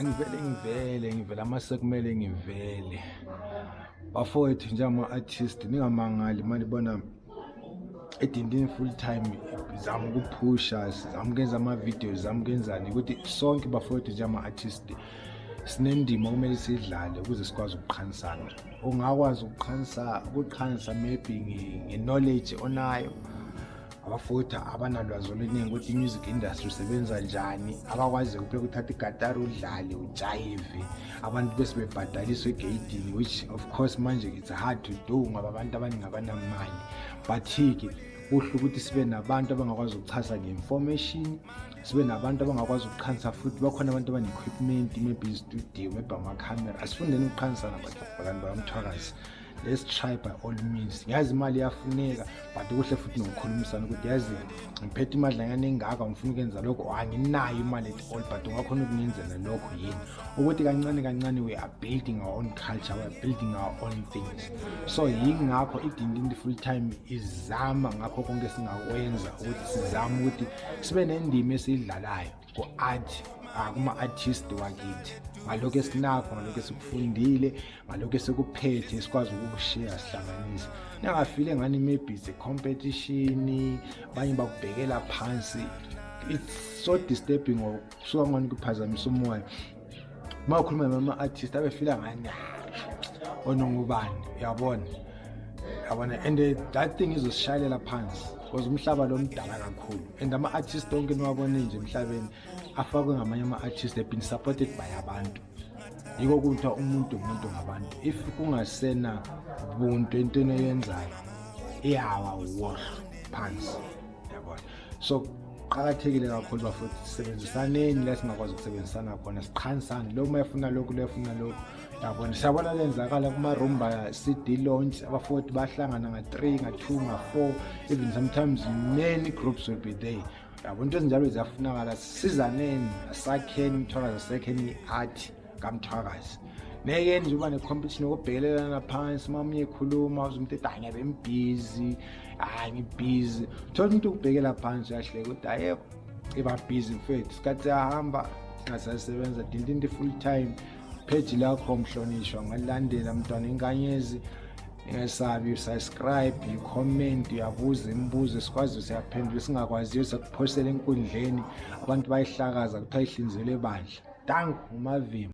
Angivele ngivele, ngivela uma sekumele ngivele. Bafowethu, njengama-artist, ningamangali uma nibona eDindini Full Time zama ukuphusha, sizama ukwenza ama-videos, zama ukwenzani, ukuthi sonke bafowethu njengama-artist sinendima okumele siyidlale ukuze sikwazi ukuqhanisana. Ungakwazi ukuqhanisa maybe nge-knowledge onayo. Abafowethu abanalwazi oluningi ukuthi i-music industry isebenza njani, abakwazi kuphela ukuthatha igatari, udlale, ujayive, abantu bese bebhadaliswa egeyidini, which of course manje it's hard to do ngoba abantu abaningi abanamali. But-ke kuhle ukuthi sibe nabantu abangakwazi ukuchaza nge-information, sibe nabantu abangakwazi ukuqhanisa. Futhi bakhona abantu abane-equipment, maybe i-studio, maybe amakhamera. Asifundeni ukuqhanisana, bantu bakamthwakazi. Let's try by all means. Ngiyazi imali iyafuneka, but kuhle futhi nokukhulumisana ukuthi, yazi, ngiphethe imadlanyana engaka, ngifuna ukwenza lokho, anginayo imali at all, but ungakhona ukungenzela lokho yini? Ukuthi kancane kancane we are building our own culture, we are building our own things. So yingakho iDindindi Full Time izama ngakho konke singakwenza ukuthi sizame ukuthi sibe nendima esiyidlalayo ku-art, kuma-artist wakithi, ngalokhu esinakho, ngalokhu esikufundile, ngalokhu esikuphethe, sikwazi ukukushiya, sihlanganise. Ningafile ngani maybe it's a competition, abanye bakubhekela phansi. It's so disturbing, kusuka ngani kuphazamisa umoya uma ukhuluma nama-artist abefila ngani onongubani, uyabona, yabona. And that thing izosishayelela phansi because umhlaba lo mdala kakhulu and ama-artist onke niwabone nje emhlabeni afakwe ngamanye ama-artist. They've been supported by abantu. Yiko kuthiwa umuntu umuntu ngabantu. If kungasena buntu entweni oyenzayo, iyawa wohlo phansi, yabona. So kuqakathekile kakhulu, bafowethu, sisebenzisaneni la singakwazi ukusebenzisana khona, siqhanisane. Lo uma efuna lokhu, lo efuna lokhu, yabona. Siyabona lenzakala kuma-rumba CD launch, abafowethu bahlangana nga-three, nga-two, nga-four, even sometimes many groups will be there, yabo. Into ezinjalo ziyafunakala. Sizaneni, asakheni umthwakazi, asakheni i-art kamthwakazi. Neke nje uba ne-competition yokubhekelelana phansi. Uma omunye ekhuluma, uze umuntu ethi, "Hayi, ngiyabe ngibhizi, hayi, ngibhizi." Thola umuntu ukubhekela phansi, uyahleka ukuthi ayekho, iba busy mfethu. Isikhathi siyahamba, singasasebenza. Dindindi Full Time page lakho, mhlonishwa, ngalandela mntwana inkanyezi. Ningesabi, usubscribe, you-comment, uyabuza imibuzo, sikwazi siyaphendula, singakwaziyo siyakuphosela enkundleni. Abantu bayihlakaza, kuthiwa ihlinzelwe ebandla. Danko, umavimba.